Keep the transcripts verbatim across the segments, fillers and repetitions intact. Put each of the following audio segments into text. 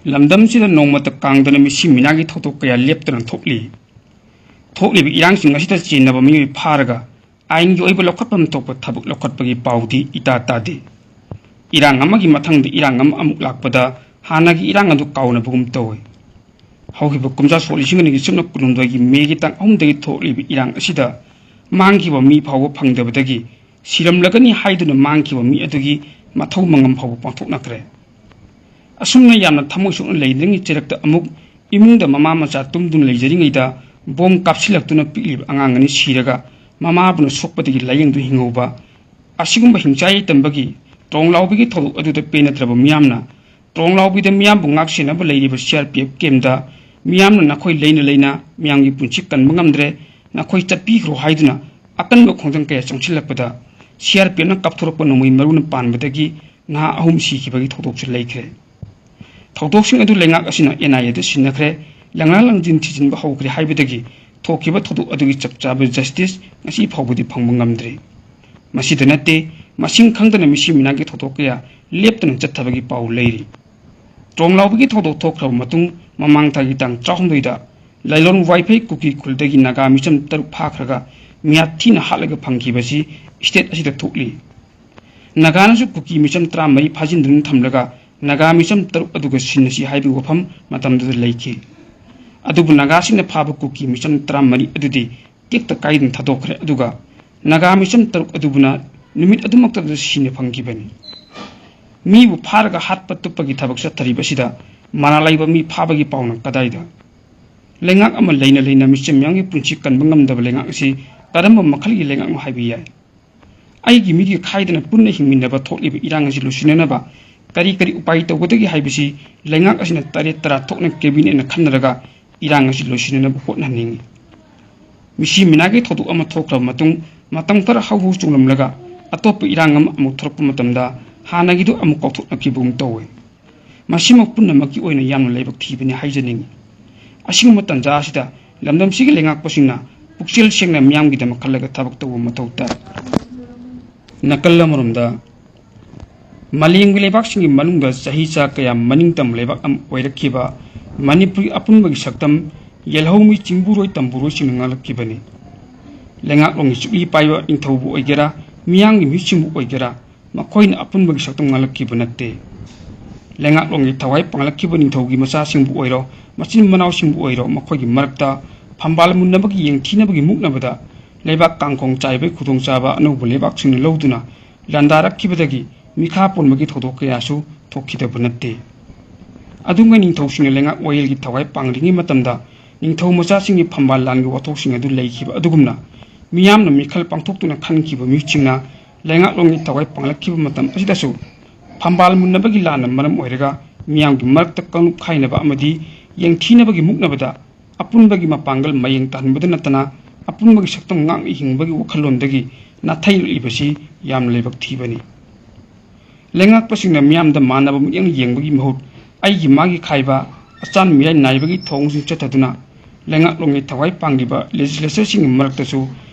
ꯂꯝꯗꯝꯁꯤꯗ ꯅꯣꯡꯃꯇ ꯀꯥꯡꯗꯅ ꯃꯤꯁꯤ ꯃꯤꯅꯥꯒꯤ ꯊꯧꯗꯣꯛ ꯀꯌꯥ ꯂꯦꯞꯇꯅ ꯊꯣꯛꯂꯤ꯫ ꯊꯣꯛꯂꯤꯕ ꯏꯔꯥꯡꯁꯤꯡ ꯑꯁꯤꯗ ꯆꯦꯟꯅꯕ ꯃꯤꯑꯣꯏ ꯐꯥꯔꯒ ꯑꯥꯏꯟꯒꯤ ꯑꯣꯏꯕ ꯂꯧꯈꯠꯐꯝ ꯊꯣꯛꯄ ꯊꯕꯛ ꯂꯧꯈꯠꯄꯒꯤ ꯄꯥꯎꯗꯤ ꯏꯇꯥ ꯇꯥꯗꯦ꯫ ꯏꯔꯥꯡ ꯑꯃꯒꯤ ꯃꯊꯪꯗ ꯏꯔꯥꯡ ꯑꯃ ꯑꯃꯨꯛ ꯂꯥꯛꯄꯗ ꯍꯥꯟꯅꯒꯤ ꯏꯔꯥꯡ ꯑꯗꯨ ꯀꯥꯎꯅꯕꯒꯨꯝ ꯇꯧꯏ꯫ ꯍꯧꯈꯤꯕ ꯀꯨꯝꯖꯥ ꯁꯣꯛ ꯂꯤꯁꯤꯡ ꯑꯅꯤꯒꯤ ꯁꯨꯞꯅ ꯀꯨꯟꯍꯨꯝꯗꯣꯏꯒꯤ ꯃꯦꯒꯤ ꯇꯥꯡ ꯑꯍꯨꯝꯗꯒꯤ ꯊꯣꯛꯂꯤꯕ ꯏꯔꯥꯡ ꯑꯁꯤꯗ ꯃꯥꯡꯈꯤꯕ ꯃꯤ ꯐꯥꯎꯕ ꯐꯪꯗꯕꯗꯒꯤ ꯁꯤꯔꯝꯂꯒꯅꯤ ꯍꯥꯏꯗꯨꯅ ꯃꯥꯡꯈꯤꯕ ꯃꯤ ꯑꯗꯨꯒꯤ ꯃꯊꯧ ꯃꯉꯝ ꯐꯥꯎꯕ ꯄꯥꯡꯊꯣꯛꯅꯈ꯭ꯔꯦ꯫ ꯑꯁꯨꯝꯅ ꯌꯥꯝꯅ ꯊꯃꯣꯏ ꯁꯣꯛꯅ ꯂꯩꯅꯔꯤꯉꯩ ꯆꯩꯔꯛꯇ ꯑꯃꯨꯛ ꯏꯃꯨꯡꯗ ꯃꯃꯥ ꯃꯆꯥ ꯇꯨꯝꯗꯨꯅ ꯂꯩꯖꯔꯤꯉꯩꯗ ꯕꯣꯝ ꯀꯥꯞꯁꯤꯜꯂꯛꯇꯨꯅ ꯄꯤꯛꯂꯤꯕ ꯑꯉꯥꯡ ꯑꯅꯤ ꯁꯤꯔꯒ ꯃꯃꯥꯕꯨꯅ ꯁꯣꯛꯄꯗꯒꯤ ꯂꯥꯏꯌꯦꯡꯗꯨꯅ ꯍꯤꯡꯍꯧꯕ ꯑꯁꯤꯒꯨꯝꯕ ꯍꯤꯡꯆꯥꯏ ꯌꯥꯏꯇꯝꯕꯒꯤ ꯇ꯭ꯔꯣꯡ ꯂꯥꯎꯕꯒꯤ ꯊꯧꯗꯣꯛ ꯑꯗꯨꯗ ꯄꯦꯟꯅꯗ꯭ꯔꯕ ꯃꯤꯌꯥꯝꯅ ꯇ꯭ꯔꯣꯡ ꯂꯥꯎꯕꯤꯗ ꯃꯤꯌꯥꯝꯕꯨ ꯉꯥꯛ ꯁꯦꯟꯅꯕ ꯂꯩꯔꯤꯕ ꯁꯤ ꯑꯥꯔ ꯄꯤ ꯑꯦꯐ ꯀꯦꯝꯗ ꯃꯤꯌꯥꯝꯅ ꯅꯈꯣꯏ ꯂꯩꯅ ꯂꯩꯅ ꯃꯤꯌꯥꯝꯒꯤ ꯄꯨꯟꯁꯤ ꯀꯟꯕ ꯉꯝꯗ꯭ꯔꯦ, ꯅꯈꯣꯏ ꯆꯠꯄꯤꯈ꯭ꯔꯣ ꯍꯥꯏꯗꯨꯅ ꯑꯀꯟꯕ ꯈꯣꯡꯖꯪ ꯀꯌꯥ ꯆꯪꯁꯤꯜꯂꯛꯄꯗ ꯁꯤ ꯑꯥꯔ ꯄꯤ ꯑꯦꯐꯅ ꯀꯥꯞꯊꯣꯔꯛꯄ ꯅꯣꯡꯃꯩ ꯃꯔꯨꯅ ꯄꯥꯟꯕꯗꯒꯤ ꯅꯍꯥ ꯑꯍꯨꯝ ꯁꯤꯈꯤꯕꯒꯤ ꯊꯧꯗꯣꯛꯁꯨ ꯂꯩꯈ꯭ꯔꯦ꯫ ꯊꯧꯗꯣꯛꯁꯤꯡ ꯑꯗꯨ ꯂꯩꯉꯥꯛ ꯑꯁꯤꯅ ꯑꯦꯟ ꯑꯥꯏ ꯑꯦꯗ ꯁꯤꯟꯅꯈ꯭ꯔꯦ, ꯂꯪꯂꯥ ꯂꯪꯖꯤꯟ ꯊꯤꯖꯤꯟꯕ ꯍꯧꯈ꯭ꯔꯦ ꯍꯥꯏꯕꯗꯒꯤ ꯊꯣꯛꯈꯤꯕ ꯊꯧꯗꯣꯛ ꯑꯗꯨꯒꯤ ꯆꯞ ꯆꯥꯕ ꯖꯁꯇꯤꯁ ꯉꯁꯤ ꯐꯥꯎꯕꯗꯤ ꯐꯪꯕ ꯉꯝꯗ꯭ꯔꯤ꯫ ꯃꯁꯤꯗ ꯅꯠꯇꯦ, ꯃꯁꯤꯡ ꯈꯪꯗꯅ ꯃꯤꯁꯤ ꯃꯤꯅꯥꯒꯤ ꯊꯧꯗꯣꯛ ꯀꯌꯥ ꯂꯦꯞꯇꯅ ꯆꯠꯊꯕꯒꯤ ꯄꯥꯎ ꯂꯩꯔꯤ꯫ ꯇ꯭ꯔꯣꯡ ꯂꯥꯎꯕꯒꯤ ꯊꯧꯗꯣꯛ ꯊꯣꯛꯈ꯭ꯔꯕ ꯃꯇꯨꯡ ꯃꯃꯥꯡ ꯊꯥꯒꯤ ꯇꯥꯡ ꯇꯔꯥꯍꯨꯝꯗꯣꯏꯗ ꯂꯥꯏꯂꯣꯟ ꯋꯥꯏꯐꯩ ꯀꯨꯀꯤ ꯈꯨꯜꯗꯒꯤ ꯅꯥꯒꯥ ꯃꯤꯆꯝ ꯇꯔꯨꯛ ꯐꯥꯈ꯭ꯔꯒ ꯃꯤꯌꯥꯠ ꯊꯤꯅ ꯍꯥꯠꯂꯒ ꯐꯪꯈꯤꯕꯁꯤ ꯁ꯭ꯇꯦꯠ ꯑꯁꯤꯗ ꯊꯣꯛꯂꯤ꯫ ꯅꯥꯒꯥꯅꯁꯨ ꯀꯨꯀꯤ ꯃꯤꯆꯝ ꯇꯔꯥꯃꯔꯤ ꯐꯥꯖꯤꯟꯗꯨꯅ ꯊꯝꯂꯒ ꯅꯥꯒꯥ ꯃꯤꯆꯝ ꯇꯔꯨꯛ ꯑꯗꯨꯒ ꯁꯤꯟꯅꯁꯤ ꯍꯥꯏꯕꯒꯤ ꯋꯥꯐꯝ ꯃꯇꯝꯗꯨꯗ ꯂꯩꯈꯤ꯫ ꯑꯗꯨꯕꯨ ꯅꯥꯒꯥꯁꯤꯡꯅ ꯐꯥꯕ ꯀꯨꯀꯤ ꯃꯤꯆꯝ ꯇꯔꯥꯃꯔꯤ ꯑꯗꯨꯗꯤ ꯇꯦꯛꯇ ꯀꯥꯏꯗꯅ ꯊꯥꯗꯣꯛꯈ꯭ꯔꯦ꯫ ꯑꯗꯨꯒ ꯅꯥꯒꯥ ꯃꯤꯆꯝ ꯇꯔꯨꯛ ꯑꯗꯨꯕꯨꯅ ꯅꯨꯃꯤꯠ ꯑꯗꯨꯃꯛꯇꯗ ꯁꯤꯅ ꯐꯪꯈꯤꯕꯅꯤ꯫ ꯃꯤꯕꯨ ꯐꯥꯔꯒ ꯍꯥꯠꯄ ꯇꯨꯞꯄꯒꯤ ꯊꯕꯛ ꯆꯠꯊꯔꯤꯕ ꯑꯁꯤꯗ ꯃꯔꯥꯜ ꯂꯩꯕ ꯃꯤ ꯐꯥꯕꯒꯤ ꯄꯥꯎꯅ ꯀꯗꯥꯏꯗ? ꯂꯩꯉꯥꯛ ꯑꯃ ꯂꯩꯅ ꯂꯩꯅ ꯃꯤꯆꯝ ꯃꯤꯌꯥꯝꯒꯤ ꯄꯨꯟꯁꯤ ꯀꯟꯕ ꯉꯝꯗꯕ ꯂꯩꯉꯥꯛ ꯑꯁꯤ ꯀꯔꯝꯕ ꯃꯈꯜꯒꯤ ꯂꯩꯉꯥꯛꯅꯣ ꯍꯥꯏꯕ ꯌꯥꯏ꯫ ꯑꯩꯒꯤ ꯃꯤꯒꯤ ꯈꯥꯏꯗꯅ ꯄꯨꯟꯅ ꯍꯤꯡꯃꯤꯟꯅꯕ ꯊꯣꯛꯂꯤꯕ ꯏꯔꯥꯡ ꯑꯁꯤ ꯂꯣꯏꯁꯤꯟꯅꯅꯕ ꯀꯔꯤ ꯀꯔꯤ ꯎꯄꯥꯏ ꯇꯧꯒꯗꯒꯦ ꯍꯥꯏꯕꯁꯤ ꯂꯩꯉꯥꯛ ꯑꯁꯤꯅ ꯇꯔꯦꯠ ꯇꯔꯥ ꯊꯣꯛꯅ ꯀꯦꯕꯤꯅꯦꯠꯅ ꯈꯟꯅꯔꯒ ꯏꯔꯥꯡ ꯑꯁꯤ ꯂꯣꯏꯁꯤꯟꯅꯅꯕ ꯍꯣꯠꯅꯍꯟꯅꯤꯡꯏ꯫ ꯃꯤꯁꯤ ꯃꯤꯅꯥꯒꯤ ꯊꯧꯗꯣꯛ ꯑꯃ ꯊꯣꯛꯈ꯭ꯔꯕ ꯃꯇꯨꯡ ꯃꯇꯝ ꯈꯔ ꯍꯧ ꯍꯧ ꯆꯣꯡꯂꯝꯂꯒ ꯑꯇꯣꯞꯄ ꯏꯔꯥꯡ ꯑꯃ ꯑꯃꯨꯛ ꯊꯣꯛꯂꯛꯄ ꯃꯇꯝꯗ ꯍꯥꯟꯅꯒꯤꯗꯨ ꯑꯃꯨꯛ ꯀꯥꯎꯊꯣꯛꯅꯈꯤꯕꯒꯨꯝ ꯇꯧꯏ꯫ ꯃꯁꯤꯃꯛ ꯄꯨꯝꯅꯃꯛꯀꯤ ꯑꯣꯏꯅ ꯌꯥꯝꯅ ꯂꯥꯏꯕꯛ ꯊꯤꯕꯅꯤ ꯍꯥꯏꯖꯅꯤꯡꯏ꯫ ꯑꯁꯤꯒꯨꯝꯕ ꯇꯥꯟꯖꯥ ꯑꯁꯤꯗ ꯂꯝꯗꯝꯁꯤꯒꯤ ꯂꯩꯉꯥꯛꯄꯁꯤꯡꯅ ꯄꯨꯛꯆꯦꯜ ꯁꯦꯡꯅ ꯃꯤꯌꯥꯝꯒꯤꯗꯃꯛ ꯈꯜꯂꯒ ꯊꯕꯛ ꯇꯧꯕ ꯃꯊꯧ ꯇꯥꯏ꯫ ꯅꯥꯀꯜ ꯑꯃꯔꯣꯝꯗ ꯃꯥꯂꯦꯝꯒꯤ ꯂꯩꯕꯥꯛꯁꯤꯡꯒꯤ ꯃꯅꯨꯡꯗ ꯆꯍꯤ ꯆꯥ ꯀꯌꯥ ꯃꯅꯤꯡ ꯇꯝꯕ ꯂꯩꯕꯥꯛ ꯑꯃ ꯑꯣꯏꯔꯛꯈꯤꯕ ꯃꯅꯤꯄꯨꯔꯒꯤ ꯑꯄꯨꯟꯕꯒꯤ ꯁꯛꯇꯝ ꯌꯦꯜꯍꯧꯃꯤ ꯆꯤꯡꯕꯨꯔꯣꯏ ꯇꯝꯕꯨꯔꯣꯏꯁꯤꯡꯅ ꯉꯥꯡꯂꯛꯈꯤꯕꯅꯤ꯫ ꯂꯩꯉꯥꯛꯂꯣꯟꯒꯤ ꯆꯨꯛꯂꯤ ꯄꯥꯏꯕ ꯅꯤꯡꯊꯧꯕꯨ ꯑꯣꯏꯒꯦꯔꯥ, ꯃꯤꯌꯥꯝꯒꯤ ꯃꯤꯍꯨꯠꯁꯤꯡꯕꯨ ꯑꯣꯏꯒꯦꯔꯥ, ꯃꯈꯣꯏꯅ ꯑꯄꯨꯟꯕꯒꯤ ꯁꯛꯇꯝ ꯉꯥꯡꯂꯛꯈꯤꯕ ꯅꯠꯇꯦ꯫ ꯂꯩꯉꯥꯛꯂꯣꯟꯒꯤ ꯊꯋꯥꯏ ꯄꯥꯡꯂꯛꯈꯤꯕ ꯅꯤꯡꯊꯧꯒꯤ ꯃꯆꯥꯁꯤꯡꯕꯨ ꯑꯣꯏꯔꯣ, ꯃꯆꯤꯟ ꯃꯅꯥꯎꯁꯤꯡꯕꯨ ꯑꯣꯏꯔꯣ, ꯃꯈꯣꯏꯒꯤ ꯃꯔꯛꯇ ꯐꯝꯕꯥꯜ ꯃꯨꯟꯅꯕꯒꯤ, ꯌꯦꯡꯊꯤꯅꯕꯒꯤ ꯃꯨꯛꯅꯕꯗ ꯂꯩꯕꯥꯛ ꯀꯥꯡꯈꯣꯡ ꯆꯥꯏꯕꯒꯤ ꯈꯨꯗꯣꯡꯆꯥꯕ ꯑꯅꯧꯕ ꯂꯩꯕꯥꯛꯁꯤꯡꯅ ꯂꯧꯗꯨꯅ ꯂꯥꯟꯗꯥꯔꯛꯈꯤꯕꯗꯒꯤ ꯃꯤꯈꯥ ꯄꯣꯟꯕꯒꯤ ꯊꯧꯗꯣꯛ ꯀꯌꯥꯁꯨ ꯊꯣꯛꯈꯤꯗꯕ ꯅꯠꯇꯦ꯫ ꯑꯗꯨꯒ ꯅꯤꯡꯊꯧꯁꯤꯡꯅ ꯂꯩꯉꯥꯛ ꯋꯥꯌꯦꯜꯒꯤ ꯊꯋꯥꯏ ꯄꯥꯡꯂꯤꯉꯩ ꯃꯇꯝꯗ ꯅꯤꯡꯊꯧ ꯃꯆꯥꯁꯤꯡꯒꯤ ꯐꯝꯕꯥꯜ ꯂꯥꯟꯒꯤ ꯋꯥꯊꯣꯛꯁꯤꯡ ꯑꯗꯨ ꯂꯩꯈꯤꯕ ꯑꯗꯨꯒꯨꯝꯅ ꯃꯤꯌꯥꯝꯅ ꯃꯤꯈꯜ ꯄꯥꯡꯊꯣꯛꯇꯨꯅ ꯈꯟꯈꯤꯕ ꯃꯤꯍꯨꯠꯁꯤꯡꯅ ꯂꯩꯉꯥꯛꯂꯣꯟꯒꯤ ꯊꯋꯥꯏ ꯄꯥꯡꯂꯛꯈꯤꯕ ꯃꯇꯝ ꯑꯁꯤꯗꯁꯨ ꯐꯝꯕꯥꯜ ꯃꯨꯟꯅꯕꯒꯤ ꯂꯥꯟꯅ ꯃꯔꯝ ꯑꯣꯏꯔꯒ ꯃꯤꯌꯥꯝꯒꯤ ꯃꯔꯛꯇ ꯀꯥꯡꯂꯨꯞ ꯈꯥꯏꯅꯕ ꯑꯃꯗꯤ ꯌꯦꯡꯊꯤꯅꯕꯒꯤ ꯃꯨꯛꯅꯕꯗ ꯑꯄꯨꯟꯕꯒꯤ ꯃꯄꯥꯡꯒꯜ ꯃꯌꯦꯡ ꯇꯥꯍꯟꯕꯗ ꯅꯠꯇꯅ ꯑꯄꯨꯟꯕꯒꯤ ꯁꯛꯇꯝ ꯉꯥꯛꯅ ꯍꯤꯡꯕꯒꯤ ꯋꯥꯈꯜꯂꯣꯟꯗꯒꯤ ꯅꯥꯊꯩꯔꯛꯂꯤꯕꯁꯤ ꯌꯥꯝꯅ ꯂꯥꯏꯕꯛ ꯊꯤꯕꯅꯤ꯫ ꯂꯩꯉꯥꯛꯄꯁꯤꯡꯅ ꯃꯤꯌꯥꯝꯗ ꯃꯥꯟꯅꯕ ꯃꯤꯠꯌꯦꯡ ꯌꯦꯡꯕꯒꯤ ꯃꯍꯨꯠ ꯑꯩꯒꯤ ꯃꯥꯒꯤ ꯈꯥꯏꯕ, ꯑꯆꯥꯟ ꯃꯤꯔꯥꯏ ꯅꯥꯏꯕꯒꯤ ꯊꯧꯑꯣꯡꯁꯤꯡ ꯆꯠꯊꯗꯨꯅ ꯂꯩꯉꯥꯛꯂꯣꯟꯒꯤ ꯊꯋꯥꯏ ꯄꯥꯡꯂꯤꯕ ꯂꯦꯖꯤꯁꯂꯦꯆꯔꯁꯤꯡꯒꯤ ꯃꯔꯛꯇꯁꯨ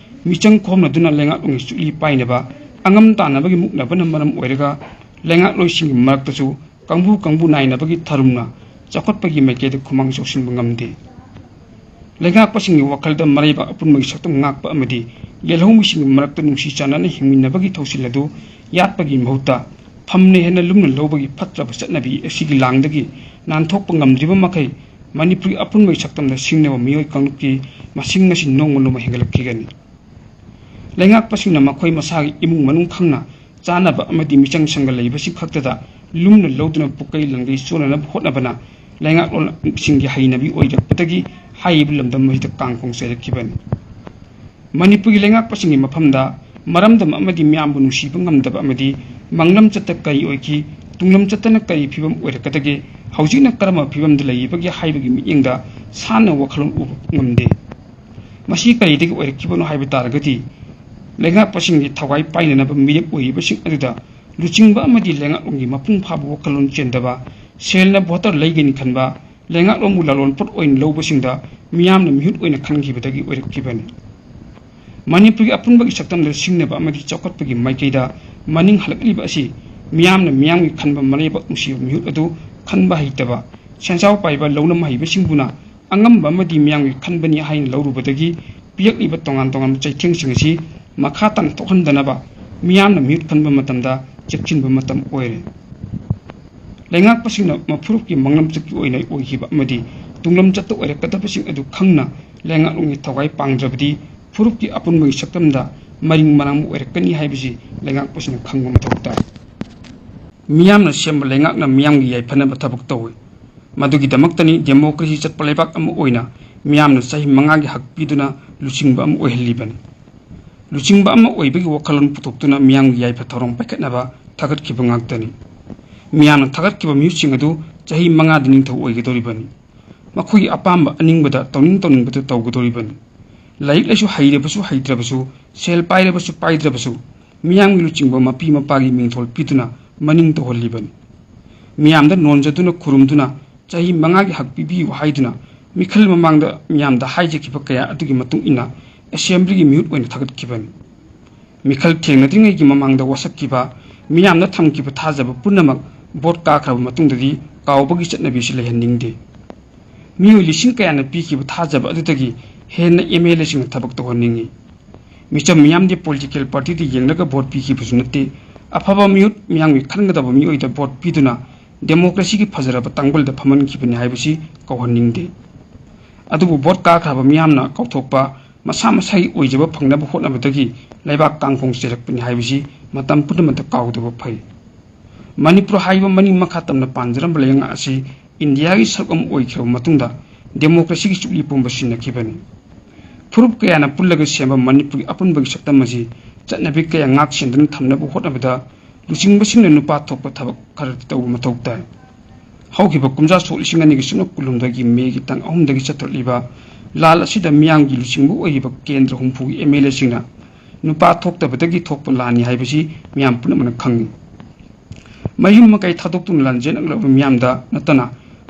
ꯃꯤꯆꯪ ꯈꯣꯝꯅꯗꯨꯅ ꯂꯩꯉꯥꯛꯂꯣꯟꯒꯤ ꯆꯨꯛꯂꯤ ꯄꯥꯏꯅꯕ, ꯑꯉꯝ ꯇꯥꯟꯅꯕꯒꯤ ꯃꯨꯛꯅꯕꯅ ꯃꯔꯝ ꯑꯣꯏꯔꯒ ꯂꯩꯉꯥꯛꯂꯣꯏꯁꯤꯡꯒꯤ ꯃꯔꯛꯇꯁꯨ ꯀꯥꯡꯕꯨ ꯀꯥꯡꯕꯨ ꯅꯥꯏꯅꯕꯒꯤ ꯊꯔꯨꯝꯅ ꯆꯥꯎꯈꯠꯄꯒꯤ ꯃꯥꯏꯀꯩꯗ ꯈꯨꯃꯥꯡ ꯆꯥꯎꯁꯤꯟꯕ ꯉꯝꯗꯦ꯫ ꯂꯩꯉꯥꯛꯄꯁꯤꯡꯒꯤ ꯋꯥꯈꯜꯗ ꯃꯔꯩꯕꯥꯛ ꯑꯄꯨꯟꯕꯒꯤ ꯁꯛꯇꯝ ꯉꯥꯛꯄ ꯑꯃꯗꯤ ꯌꯦꯜꯍꯧꯃꯤꯁꯤꯡꯒꯤ ꯃꯔꯛꯇ ꯅꯨꯡꯁꯤ ꯆꯥꯟꯅꯅ ꯍꯤꯡꯃꯤꯟꯅꯕꯒꯤ ꯊꯧꯁꯤꯜ ꯑꯗꯨ ꯌꯥꯠꯄꯒꯤ ꯃꯍꯨꯠꯇ ꯐꯝꯅ ꯍꯦꯟꯅ ꯂꯨꯝꯅ ꯂꯧꯕꯒꯤ ꯐꯠꯇ꯭ꯔꯕ ꯆꯠꯅꯕꯤ ꯑꯁꯤꯒꯤ ꯂꯥꯡꯗꯒꯤ ꯅꯥꯟꯊꯣꯛꯄ ꯉꯝꯗ꯭ꯔꯤꯕ ꯃꯈꯩ ꯃꯅꯤꯄꯨꯔꯒꯤ ꯑꯄꯨꯟꯕꯒꯤ ꯁꯛꯇꯝꯗ ꯁꯤꯡꯅꯕ ꯃꯤꯑꯣꯏ ꯀꯥꯡꯂꯨꯞꯀꯤ ꯃꯁꯤꯡ ꯑꯁꯤ ꯅꯣꯡꯃ ꯅꯣꯡꯃ ꯍꯦꯟꯒꯠꯂꯛꯈꯤꯒꯅꯤ꯫ ꯂꯩꯉꯥꯛꯄꯁꯤꯡꯅ ꯃꯈꯣꯏ ꯃꯁꯥꯒꯤ ꯏꯃꯨꯡ ꯃꯅꯨꯡ ꯈꯪꯅ ꯆꯥꯅꯕ ꯑꯃꯗꯤ ꯃꯤꯆꯪ ꯁꯪꯒ ꯂꯩꯕꯁꯤꯡ ꯈꯛꯇꯗ ꯂꯨꯝꯅ ꯂꯧꯗꯨꯅ ꯄꯨꯀꯩ ꯂꯪꯒꯩ ꯆꯣꯟꯅꯅꯕ ꯍꯣꯠꯅꯕꯅ ꯂꯩꯉꯥꯛꯂꯣꯟꯁꯤꯡꯒꯤ ꯍꯩꯅꯕꯤ ꯑꯣꯏꯔꯛꯄꯗꯒꯤ ꯍꯥꯏꯔꯤꯕ ꯂꯝꯗꯝ ꯑꯁꯤꯗ ꯀꯥꯡ ꯈꯣꯡ ꯆꯥꯏꯔꯛꯈꯤꯕꯅꯤ꯫ ꯃꯅꯤꯄꯨꯔꯒꯤ ꯂꯩꯉꯥꯛꯄꯁꯤꯡꯒꯤ ꯃꯐꯝꯗ ꯃꯔꯝꯗꯝ ꯑꯃꯗꯤ ꯃꯤꯌꯥꯝꯕꯨ ꯅꯨꯡꯁꯤꯕ ꯉꯝꯗꯕ ꯑꯃꯗꯤ ꯃꯥꯡꯂꯝ ꯆꯠꯇ ꯀꯔꯤ ꯑꯣꯏꯈꯤ, ꯇꯨꯡꯂꯝ ꯆꯠꯇꯅ ꯀꯔꯤ ꯐꯤꯕꯝ ꯑꯣꯏꯔꯛꯀꯗꯒꯦ, ꯍꯧꯖꯤꯛꯅ ꯀꯔꯝꯕ ꯐꯤꯕꯝꯗ ꯂꯩꯔꯤꯕꯒꯦ ꯍꯥꯏꯕꯒꯤ ꯃꯤꯠꯌꯦꯡꯗ ꯁꯥꯟꯅ ꯋꯥꯈꯜꯂꯣꯟ ꯎꯕ ꯉꯝꯗꯦ꯫ ꯃꯁꯤ ꯀꯔꯤꯗꯒꯤ ꯑꯣꯏꯔꯛꯈꯤꯕꯅꯣ ꯍꯥꯏꯕ ꯇꯥꯔꯒꯗꯤ, ꯂꯩꯉꯥꯛꯄꯁꯤꯡꯒꯤ ꯊꯋꯥꯏ ꯄꯥꯏꯅꯅꯕ ꯃꯤꯔꯦꯞ ꯑꯣꯏꯔꯤꯕꯁꯤꯡ ꯑꯗꯨꯗ ꯂꯨꯆꯤꯡꯕ ꯑꯃꯗꯤ ꯂꯩꯉꯥꯛꯂꯣꯟꯒꯤ ꯃꯄꯨꯡ ꯐꯥꯕ ꯋꯥꯈꯜꯂꯣꯟ ꯆꯦꯟꯗꯕ, ꯁꯦꯜꯅ ꯚꯣꯇꯔ ꯂꯩꯒꯅꯤ ꯈꯟꯕ, ꯂꯩꯉꯥꯛꯂꯣꯟꯕꯨ ꯂꯂꯣꯟ ꯄꯣꯠ ꯑꯣꯏꯅ ꯂꯧꯕꯁꯤꯡꯗ ꯃꯤꯌꯥꯝꯅ ꯃꯤꯍꯨꯠ ꯑꯣꯏꯅ ꯈꯟꯈꯤꯕꯗꯒꯤ ꯑꯣꯏꯔꯛꯈꯤꯕꯅꯤ꯫ ꯃꯅꯤꯄꯨꯔꯒꯤ ꯑꯄꯨꯟꯕꯒꯤ ꯁꯛꯇꯝꯗ ꯁꯤꯡꯅꯕ ꯑꯃꯗꯤ ꯆꯥꯎꯈꯠꯄꯒꯤ ꯃꯥꯏꯀꯩꯗ ꯃꯅꯤꯡ ꯍꯜꯂꯛꯂꯤꯕ ꯑꯁꯤ ꯃꯤꯌꯥꯝꯅ ꯃꯤꯌꯥꯝꯒꯤ ꯈꯟꯕ ꯃꯔꯥꯏꯕꯛ ꯅꯨꯡꯁꯤꯕ ꯃꯤꯍꯨꯠ ꯑꯗꯨ ꯈꯟꯕ ꯍꯩꯇꯕ ꯁꯦꯟꯖꯥꯎ ꯄꯥꯏꯕ ꯂꯧꯅꯝ ꯍꯩꯕꯁꯤꯡꯕꯨꯅ ꯑꯉꯝꯕ ꯑꯃꯗꯤ ꯃꯤꯌꯥꯝꯒꯤ ꯈꯟꯕꯅꯤ ꯍꯥꯏꯅ ꯂꯧꯔꯨꯕꯗꯒꯤ ꯄꯤꯔꯛꯂꯤꯕ ꯇꯣꯉꯥꯟ ꯇꯣꯉꯥꯟꯕ ꯆꯩꯊꯦꯡꯁꯤꯡ ꯑꯁꯤ ꯃꯈꯥ ꯇꯥꯅ ꯊꯣꯛꯍꯟꯗꯅꯕ ꯃꯤꯌꯥꯝꯅ ꯃꯤꯍꯨꯠ ꯈꯟꯕ ꯃꯇꯝꯗ ꯆꯦꯛꯁꯤꯟꯕ ꯃꯇꯝ ꯑꯣꯏꯔꯦ꯫ ꯂꯩꯉꯥꯛꯄꯁꯤꯡꯅ ꯃꯐꯨꯔꯨꯞꯀꯤ ꯃꯪꯂꯝꯆꯠꯀꯤ ꯑꯣꯏꯅ ꯑꯣꯏꯈꯤꯕ ꯑꯃꯗꯤ ꯇꯨꯡꯂꯝꯆꯠꯇ ꯑꯣꯏꯔꯛꯀꯗꯕꯁꯤꯡ ꯑꯗꯨ ꯈꯪꯅ ꯂꯩꯉꯥꯛꯂꯣꯟꯒꯤ ꯊꯋꯥꯏ ꯄꯥꯡꯗ꯭ꯔꯕꯗꯤ ꯐꯨꯔꯨꯞꯀꯤ ꯑꯄꯨꯟꯕꯒꯤ ꯁꯛꯇꯝꯗ ꯃꯔꯤꯡ ꯃꯔꯥꯡꯕ ꯑꯣꯏꯔꯛꯀꯅꯤ ꯍꯥꯏꯕꯁꯤ ꯂꯩꯉꯥꯛꯄꯁꯤꯡꯅ ꯈꯪꯕ ꯃꯊꯧ ꯇꯥꯏ꯫ ꯃꯤꯌꯥꯝꯅ ꯁꯦꯝꯕ ꯂꯩꯉꯥꯛꯅ ꯃꯤꯌꯥꯝꯒꯤ ꯌꯥꯏꯐꯅꯕ ꯊꯕꯛ ꯇꯧꯏ꯫ ꯃꯗꯨꯒꯤꯗꯃꯛꯇꯅꯤ ꯗꯦꯃꯣꯀ꯭ꯔꯦꯁꯤ ꯆꯠꯄ ꯂꯩꯕꯥꯛ ꯑꯃ ꯑꯣꯏꯅ ꯃꯤꯌꯥꯝꯅ ꯆꯍꯤ ꯃꯉꯥꯒꯤ ꯍꯛ ꯄꯤꯗꯨꯅ ꯂꯨꯆꯤꯡꯕ ꯑꯃ ꯑꯣꯏꯍꯜꯂꯤꯕꯅꯤ꯫ ꯂꯨꯆꯤꯡꯕ ꯑꯃ ꯑꯣꯏꯕꯒꯤ ꯋꯥꯈꯜꯂꯣꯟ ꯄꯨꯊꯣꯛꯇꯨꯅ ꯃꯤꯌꯥꯝꯒꯤ ꯌꯥꯏꯐ ꯊꯧꯔꯥꯡ ꯄꯥꯏꯈꯠꯅꯕ ꯊꯥꯒꯠꯈꯤꯕ ꯉꯥꯛꯇꯅꯤ꯫ ꯃꯤꯌꯥꯝꯅ ꯊꯥꯒꯠꯈꯤꯕ ꯃꯤꯍꯨꯠꯁꯤꯡ ꯑꯗꯨ ꯆꯍꯤ ꯃꯉꯥꯗ ꯅꯤꯡꯊꯧ ꯑꯣꯏꯒꯗꯧꯔꯤꯕꯅꯤ꯫ ꯃꯈꯣꯏꯒꯤ ꯑꯄꯥꯝꯕ ꯑꯅꯤꯡꯕꯗ ꯇꯧꯅꯤꯡ ꯇꯧꯅꯤꯡꯕꯗꯨ ꯇꯧꯒꯗꯧꯔꯤꯕꯅꯤ꯫ ꯂꯥꯏꯔꯤꯛ ꯂꯥꯏꯁꯨ ꯍꯩꯔꯕꯁꯨ ꯍꯩꯇ꯭ꯔꯕꯁꯨ, ꯁꯦꯜ ꯄꯥꯏꯔꯕꯁꯨ ꯄꯥꯏꯗ꯭ꯔꯕꯁꯨ, ꯃꯤꯌꯥꯝꯒꯤ ꯂꯨꯆꯤꯡꯕ ꯃꯄꯤ ꯃꯄꯥꯒꯤ ꯃꯤꯡꯊꯣꯜ ꯄꯤꯗꯨꯅ ꯃꯅꯤꯡ ꯇꯧꯍꯜꯂꯤꯕꯅꯤ꯫ ꯃꯤꯌꯥꯝꯗ ꯅꯣꯟꯖꯗꯨꯅ ꯈꯨꯔꯨꯝꯗꯨꯅ ꯆꯍꯤ ꯃꯉꯥꯒꯤ ꯍꯛ ꯄꯤꯕꯤꯌꯨ ꯍꯥꯏꯗꯨꯅ ꯃꯤꯈꯜ ꯃꯃꯥꯡꯗ ꯃꯤꯌꯥꯝꯗ ꯍꯥꯏꯖꯈꯤꯕ ꯀꯌꯥ ꯑꯗꯨꯒꯤ ꯃꯇꯨꯡ ꯏꯟꯅ ꯑꯦꯁꯦꯝꯕ꯭ꯂꯤꯒꯤ ꯃꯤꯍꯨꯠ ꯑꯣꯏꯅ ꯊꯥꯒꯠꯈꯤꯕꯅꯤ꯫ ꯃꯤꯈꯜ ꯊꯦꯡꯅꯗ꯭ꯔꯤꯉꯩꯒꯤ ꯃꯃꯥꯡꯗ ꯋꯥꯁꯛꯈꯤꯕ, ꯃꯤꯌꯥꯝꯅ ꯊꯝꯈꯤꯕ ꯊꯥꯖꯕ ꯄꯨꯝꯅꯃꯛ ꯚꯣꯠ ꯀꯥꯈ꯭ꯔꯕ ꯃꯇꯨꯡꯗꯗꯤ ꯀꯥꯎꯕꯒꯤ ꯆꯠꯅꯕꯤꯁꯤ ꯂꯩꯍꯟꯅꯤꯡꯗꯦ꯫ ꯃꯤꯑꯣꯏ ꯂꯤꯁꯤꯡ ꯀꯌꯥꯅ ꯄꯤꯈꯤꯕ ꯊꯥꯖꯕ ꯑꯗꯨꯗꯒꯤ ꯍꯦꯟꯅ ꯑꯦꯝ ꯑꯦꯜ ꯑꯦꯁꯤꯡꯅ ꯊꯕꯛ ꯇꯧꯍꯟꯅꯤꯡꯏ꯫ ꯃꯤꯆꯝ ꯃꯤꯌꯥꯝꯗꯤ ꯄꯣꯂꯤꯇꯤꯀꯦꯜ ꯄꯥꯔꯇꯤꯗ ꯌꯦꯡꯂꯒ ꯚꯣꯠ ꯄꯤꯈꯤꯕꯁꯨ ꯅꯠꯇꯦ꯫ ꯑꯐꯕ ꯃꯤꯍꯨꯠ ꯃꯤꯌꯥꯝꯒꯤ ꯈꯟꯒꯗꯕ ꯃꯤꯑꯣꯏꯗ ꯚꯣꯠ ꯄꯤꯗꯨꯅ ꯗꯦꯃꯣꯀ꯭ꯔꯦꯁꯤꯒꯤ ꯐꯖꯔꯕ ꯇꯥꯡꯕꯜꯗ ꯐꯝꯍꯟꯈꯤꯕꯅꯤ ꯍꯥꯏꯕꯁꯤ ꯀꯥꯎꯍꯟꯅꯤꯡꯗꯦ꯫ ꯑꯗꯨꯕꯨ ꯚꯣꯠ ꯀꯥꯈ꯭ꯔꯕ ꯃꯤꯌꯥꯝꯅ ꯀꯥꯎꯊꯣꯛꯄ, ꯃꯁꯥ ꯃꯁꯥꯒꯤ ꯑꯣꯏꯖꯕ ꯐꯪꯅꯕ ꯍꯣꯠꯅꯕꯗꯒꯤ ꯂꯩꯕꯥꯛ ꯀꯥꯡꯈꯣꯡ ꯆꯦꯜꯂꯛꯄꯅꯤ ꯍꯥꯏꯕꯁꯤ ꯃꯇꯝ ꯄꯨꯝꯅꯃꯛꯇ ꯀꯥꯎꯗꯕ ꯐꯩ꯫ ꯃꯅꯤꯄꯨꯔ ꯍꯥꯏꯕ ꯃꯅꯤꯡ ꯃꯈꯥ ꯇꯝꯅ ꯄꯥꯟꯖꯔꯝꯕ ꯂꯩꯉꯥꯛ ꯑꯁꯤ ꯏꯟꯗꯤꯌꯥꯒꯤ ꯁꯔꯨꯛ ꯑꯃ ꯑꯣꯏꯈ꯭ꯔꯕ ꯃꯇꯨꯡꯗ ꯗꯦꯃꯣꯀ꯭ꯔꯦꯁꯤꯒꯤ ꯆꯨꯞꯂꯤ ꯄꯨꯝꯕ ꯁꯤꯟꯅꯈꯤꯕꯅꯤ꯫ ꯐꯨꯔꯨꯞ ꯀꯌꯥꯅ ꯄꯨꯜꯂꯒ ꯁꯦꯝꯕ ꯃꯅꯤꯄꯨꯔꯒꯤ ꯑꯄꯨꯟꯕꯒꯤ ꯁꯛꯇꯝ ꯑꯁꯤ ꯆꯠꯅꯕꯤ ꯀꯌꯥ ꯉꯥꯛ ꯁꯦꯟꯗꯨꯅ ꯊꯝꯅꯕ ꯍꯣꯠꯅꯕꯗ ꯂꯨꯆꯤꯡꯕꯁꯤꯡꯅ ꯅꯨꯄꯥ ꯊꯣꯛꯄ ꯊꯕꯛ ꯈꯔꯗꯤ ꯇꯧꯕ ꯃꯊꯧ ꯇꯥꯏ꯫ ꯍꯧꯈꯤꯕ ꯀꯨꯝꯖꯥ ꯁꯣꯛ ꯂꯤꯁꯤꯡ ꯑꯅꯤꯒ ꯁꯨꯞꯅ ꯀꯨꯟꯍꯨꯝꯗꯣꯏꯒꯤ ꯃꯦꯒꯤ ꯇꯥꯡ ꯑꯍꯨꯝꯗꯒꯤ ꯆꯠꯊꯔꯛꯂꯤꯕ ꯂꯥꯜ ꯑꯁꯤꯗ ꯃꯤꯌꯥꯝꯒꯤ ꯂꯨꯆꯤꯡꯕ ꯑꯣꯏꯔꯤꯕ ꯀꯦꯟꯗ꯭ꯔ ꯍꯨꯝꯐꯨꯒꯤ ꯑꯦꯝ ꯑꯦꯜ ꯑꯦꯁꯤꯡꯅ ꯅꯨꯄꯥ ꯊꯣꯛꯇꯕꯗꯒꯤ ꯊꯣꯛꯄ ꯂꯥꯟꯅꯤ ꯍꯥꯏꯕꯁꯤ ꯃꯤꯌꯥꯝ ꯄꯨꯝꯅꯃꯛꯅ ꯈꯪꯏ꯫ ꯃꯌꯨꯝ ꯃꯀꯩ ꯊꯥꯗꯣꯛꯇꯨꯅ ꯂꯥꯟꯖꯦꯟꯅꯔꯛꯂꯕ ꯃꯤꯌꯥꯝꯗ ꯅꯠꯇꯅ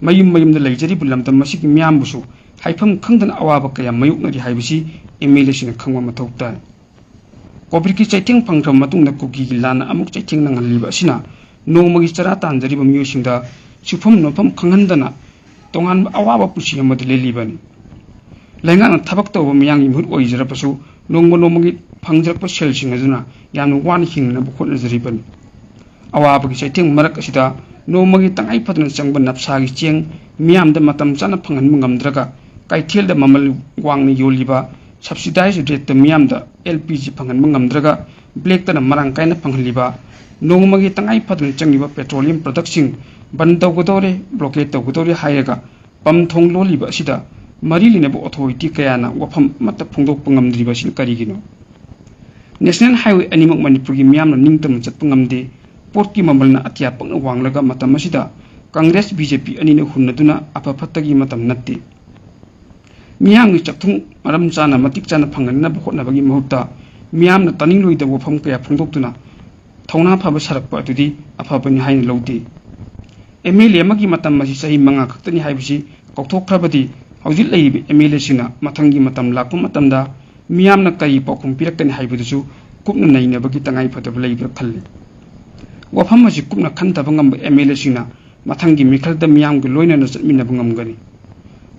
ꯃꯌꯨꯝ ꯃꯌꯨꯝꯗ ꯂꯩꯖꯔꯤꯕ ꯂꯝꯗꯝ ꯑꯁꯤꯒꯤ ꯃꯤꯌꯥꯝꯕꯨꯁꯨ ꯍꯥꯏꯐꯝ ꯈꯪꯗꯅ ꯑꯋꯥꯕ ꯀꯌꯥ ꯃꯥꯌꯣꯛꯅꯔꯤ ꯍꯥꯏꯕꯁꯤ ꯑꯦꯝ ꯑꯦꯜ ꯑꯦꯁꯤꯡꯅ ꯈꯪꯕ ꯃꯊꯧ ꯇꯥꯏ꯫ ꯀꯣꯚꯤꯗꯀꯤ ꯆꯩꯊꯦꯡ ꯐꯪꯈ꯭ꯔꯕ ꯃꯇꯨꯡꯗ ꯀꯨꯀꯤꯒꯤ ꯂꯥꯟꯅ ꯑꯃꯨꯛ ꯆꯩꯊꯦꯡ ꯅꯪꯍꯜꯂꯤꯕ ꯑꯁꯤꯅ ꯅꯣꯡꯃꯒꯤ ꯆꯔꯥ ꯇꯥꯟꯖꯔꯤꯕ ꯃꯤꯑꯣꯏꯁꯤꯡꯗ ꯁꯨꯐꯝ ꯅꯣꯝꯐꯝ ꯈꯪꯍꯟꯗꯅ ꯇꯣꯉꯥꯟꯕ ꯑꯋꯥꯕ ꯄꯨꯟꯁꯤ ꯑꯃꯗ ꯂꯦꯜꯂꯤꯕꯅꯤ꯫ ꯂꯩꯉꯥꯛꯅ ꯊꯕꯛ ꯇꯧꯕ ꯃꯤꯌꯥꯝꯒꯤ ꯃꯍꯨꯠ ꯑꯣꯏꯖꯔꯕꯁꯨ ꯅꯣꯡꯃ ꯅꯣꯡꯃꯒꯤ ꯐꯪꯖꯔꯛꯄ ꯁꯦꯜꯁꯤꯡ ꯑꯗꯨꯅ ꯌꯥꯝꯅ ꯋꯥꯅ ꯍꯤꯡꯅꯕ ꯍꯣꯠꯅꯖꯔꯤꯕꯅꯤ꯫ ꯑꯋꯥꯕꯒꯤ ꯆꯩꯊꯦꯡ ꯃꯔꯛ ꯑꯁꯤꯗ ꯅꯣꯡꯃꯒꯤ ꯇꯉꯥꯏ ꯐꯗꯅ ꯆꯪꯕ ꯅꯞꯁꯥꯒꯤ ꯆꯦꯡ ꯃꯤꯌꯥꯝꯗ ꯃꯇꯝ ꯆꯥꯅ ꯐꯪꯍꯟꯕ ꯉꯝꯗ꯭ꯔꯒ ꯀꯩꯊꯦꯜꯗ ꯃꯃꯜ ꯋꯥꯡꯅ ꯌꯣꯜꯂꯤꯕ subsidized rate ꯇ ꯃꯤꯌꯥꯝꯗ L P G ꯐꯪꯍꯟꯕ ꯉꯝꯗ꯭ꯔꯒ black ꯇꯅ ꯃꯔꯥꯡ ꯀꯥꯏꯅ ꯐꯪꯍꯜꯂꯤꯕ, ꯅꯣꯡꯃꯒꯤ ꯇꯉꯥꯏ ꯐꯗꯅ ꯆꯪꯂꯤꯕ petroleum product ꯁꯤꯡ ꯕꯟ ꯇꯧꯒꯗꯧꯔꯦ, blockade ꯇꯧꯒꯗꯧꯔꯦ ꯍꯥꯏꯔꯒ ꯄꯝ ꯊꯣꯡ ꯂꯣꯜꯂꯤꯕ ꯑꯁꯤꯗ ꯃꯔꯤ ꯂꯩꯅꯕ authority ꯀꯌꯥꯅ ꯋꯥꯐꯝ ꯑꯃꯠꯇ ꯐꯣꯡꯗꯣꯛꯄ ꯉꯝꯗ꯭ꯔꯤꯕ ꯑꯁꯤꯅ ꯀꯔꯤꯒꯤꯅꯣ? National Highway ꯑꯅꯤꯃꯛ ꯃꯅꯤꯄꯨꯔꯒꯤ ꯃꯤꯌꯥꯝꯅ ꯅꯤꯡꯇꯝꯅ ꯆꯠꯄ ꯉꯝꯗꯦ꯫ ꯄꯣꯠꯀꯤ ꯃꯃꯜꯅ ꯑꯇꯤꯌꯥ ꯄꯛꯅ ꯋꯥꯡꯂꯒ ꯃꯇꯝ ꯑꯁꯤꯗ Congress B J P ꯑꯅꯤꯅ ꯍꯨꯟꯅꯗꯨꯅ ꯑꯐ ꯐꯠꯇꯒꯤ ꯃꯇꯝ ꯅꯠꯇꯦ꯫ ꯃꯤꯌꯥꯝꯒꯤ ꯆꯥꯛꯊꯨꯡ ꯃꯔꯝ ꯆꯥꯅ ꯃꯇꯤꯛ ꯆꯥꯅ ꯐꯪꯍꯟꯅꯕ ꯍꯣꯠꯅꯕꯒꯤ ꯃꯍꯨꯠꯇ ꯃꯤꯌꯥꯝꯅ ꯇꯥꯅꯤꯡꯂꯣꯏꯗꯕ ꯋꯥꯐꯝ ꯀꯌꯥ ꯐꯣꯡꯗꯣꯛꯇꯨꯅ ꯊꯧꯅꯥ ꯐꯕ ꯁꯥꯔꯛꯄ ꯑꯗꯨꯗꯤ ꯑꯐꯕꯅꯤ ꯍꯥꯏꯅ ꯂꯧꯗꯦ꯫ M L A ꯑꯃꯒꯤ ꯃꯇꯝ ꯑꯁꯤ ꯆꯍꯤ ꯃꯉꯥ ꯈꯛꯇꯅꯤ ꯍꯥꯏꯕꯁꯤ ꯀꯥꯎꯊꯣꯛꯈ꯭ꯔꯕꯗꯤ ꯍꯧꯖꯤꯛ ꯂꯩꯔꯤꯕ M L A ꯁꯤꯡꯅ ꯃꯊꯪꯒꯤ ꯃꯇꯝ ꯂꯥꯛꯄ ꯃꯇꯝꯗ ꯃꯤꯌꯥꯝꯅ ꯀꯔꯤ ꯄꯥꯎꯈꯨꯝ ꯄꯤꯔꯛꯀꯅꯤ ꯍꯥꯏꯕꯗꯨꯁꯨ ꯀꯨꯞꯅ ꯅꯩꯅꯕꯒꯤ ꯇꯉꯥꯏꯐꯗꯕ ꯂꯩꯕ꯭ꯔꯥ ꯈꯜꯂꯤ꯫ ꯋꯥꯐꯝ ꯑꯁꯤ ꯀꯨꯞꯅ ꯈꯟꯊꯕ ꯉꯝꯕ M L A ꯁꯤꯡꯅ ꯃꯊꯪꯒꯤ ꯃꯤꯈꯜꯗ ꯃꯤꯌꯥꯝꯒ ꯂꯣꯏꯅꯅ ꯆꯠꯃꯤꯟꯅꯕ ꯉꯝꯒꯅꯤ꯫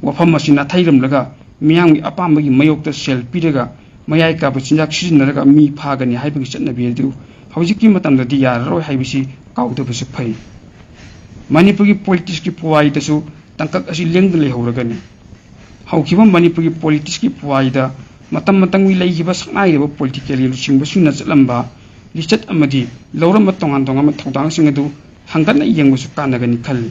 ꯋꯥꯐꯝ ꯑꯁꯤ ꯅꯥꯊꯩꯔꯝꯂꯒ ꯃꯤꯌꯥꯝꯒꯤ ꯑꯄꯥꯝꯕꯒꯤ ꯃꯥꯌꯣꯛꯇ ꯁꯦꯜ ꯄꯤꯔꯒ ꯃꯌꯥꯏ ꯀꯥꯕ ꯆꯤꯟꯖꯥꯛ ꯁꯤꯖꯤꯟꯅꯔꯒ ꯃꯤ ꯐꯥꯒꯅꯤ ꯍꯥꯏꯕꯒꯤ ꯆꯠꯅꯕꯤ ꯑꯗꯨ ꯍꯧꯖꯤꯛꯀꯤ ꯃꯇꯝꯗꯗꯤ ꯌꯥꯔꯔꯣꯏ ꯍꯥꯏꯕꯁꯤ ꯀꯥꯎꯗꯕꯁꯨ ꯐꯩ꯫ ꯃꯅꯤꯄꯨꯔꯒꯤ politics ꯀꯤ ꯄꯨꯋꯥꯔꯤꯗꯁꯨ ꯇꯥꯡꯀꯛ ꯑꯁꯤ ꯂꯦꯡꯗꯅ ꯂꯩꯍꯧꯔꯒꯅꯤ꯫ ꯍꯧꯈꯤꯕ ꯃꯅꯤꯄꯨꯔꯒꯤ politics ꯀꯤ ꯄꯨꯋꯥꯔꯤꯗ ꯃꯇꯝ ꯃꯇꯝꯒꯤ ꯂꯩꯈꯤꯕ ꯁꯛꯅꯥꯏꯔꯕ political ꯒꯤ ꯂꯨꯆꯤꯡꯕꯁꯤꯡꯅ ꯆꯠꯂꯝꯕ ꯂꯤꯆꯠ ꯑꯃꯗꯤ ꯂꯧꯔꯝꯕ ꯇꯣꯉꯥꯟ ꯇꯣꯉꯥꯟꯕ ꯊꯧꯗꯥꯡꯁꯤꯡ ꯑꯗꯨ ꯍꯪꯒꯠꯅ ꯌꯦꯡꯕꯁꯨ ꯀꯥꯟꯅꯒꯅꯤ ꯈꯜꯂꯤ꯫